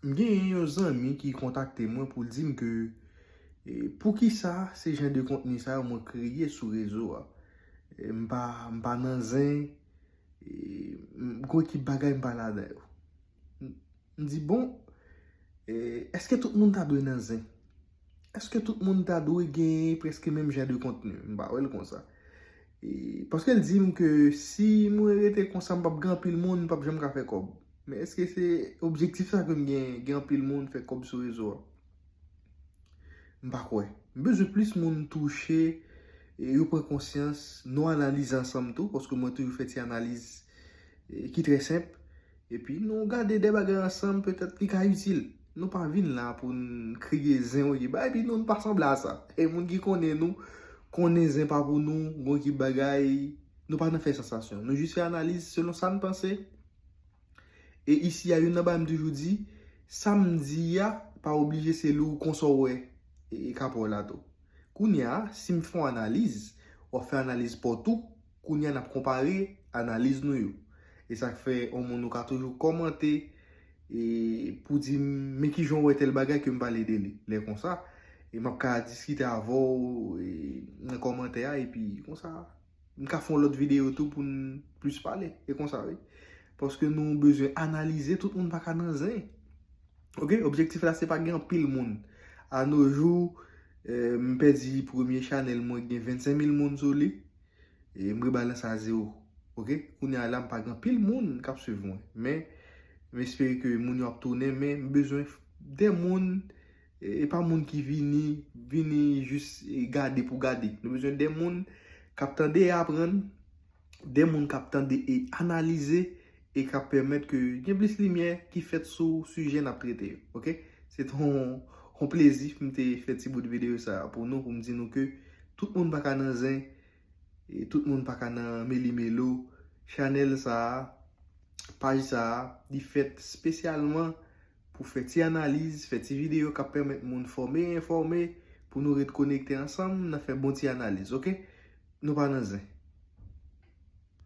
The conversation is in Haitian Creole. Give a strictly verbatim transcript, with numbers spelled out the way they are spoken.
M genyen yon zanmi ki kontakte mwen pou l di m ke, e, poukisa se jan de kontni sa yo mwen kreye sou rezo a. E, m pa, m pa nan zen, e, m, gwo ekip bagay m pa ladan yo. M, m di, bon, e, èske tout moun ta dwe nan zen? Èske tout moun ta dwe gen prèske menm jan de kontni? M pa wè l konsa. E, paske l di m ke si mwen rete konsa, m p ap gen anpil moun, m p ap janm ka fè kòb. Men èske se objektif sa ke m gen, gen anpil moun, fè kòb sou rezo a? M pa kwè. M bezwen plis moun touche, e yo pran konsyans, nou analize ansanm tou, paske mwen toujou fè ti analiz, e, ki trè senp. Epi nou gade de bagay ansanm, petèt li ka itil. Nou pa vin la pou n kriye zen, wi, ba, epi nou, nou pa sanble a sa. E moun ki konnen nou, konnen zen pa pou nou, gon ki bagay, nou pa nan fè sansasyon. Nou jis fè analiz selon sa n panse. E isi a, youn nan bagay m toujou di, sa m di a, pa oblije se li w konsa w wè, e, e k ap wè l la tou. Kounye a, si m fè yon analiz, w ap fè analiz pa w tou, kounye a n ap konpare analiz nou yo. E sa k fè yon moun ou ka toujou kòmante, e pou di m, men kijan w wè tèl bagay ke m pale de li. Lè konsa, e m ap ka diskite avè w, e, nan kòmantè a, epi konsa, m ka fè yon lòt videyo tou pou n plis pale. E konsa, wi. Paske nou bezwen analize, tout moun pa ka nan zen. Ok, objektif la se pa gen anpil moun. A no jou, e, m pèdi premye chanèl mwen gen vennsenk mil moun sou li. E m rebalans a zewo. Ok, kounye a la m pa gen anpil moun k ap swiv mwen. Men, m espere ke moun yo ap tounen, men m bezwen de moun, e, e pa moun ki vini, vini jis, e, gade pou gade. Nou bezwen de moun k ap tande e aprann, de moun k ap tande e analize, e k ap pèmèt ke gen plis limyè ki fèt sou sijè n ap trete yo, ok? Se te yon, yon plezi pou m te fè ti bout videyo sa a pou nou, pou m di nou ke tout moun pa ka nan zen, e tout moun pa ka nan meli melo. Chanèl sa a, paj sa a, li fèt espesyalman pou fè ti analiz, fè ti videyo k ap pèmèt moun fòme e enfòme, pou nou ret konekte ansanm nan fè bon ti analiz, ok? Nou pa nan zen.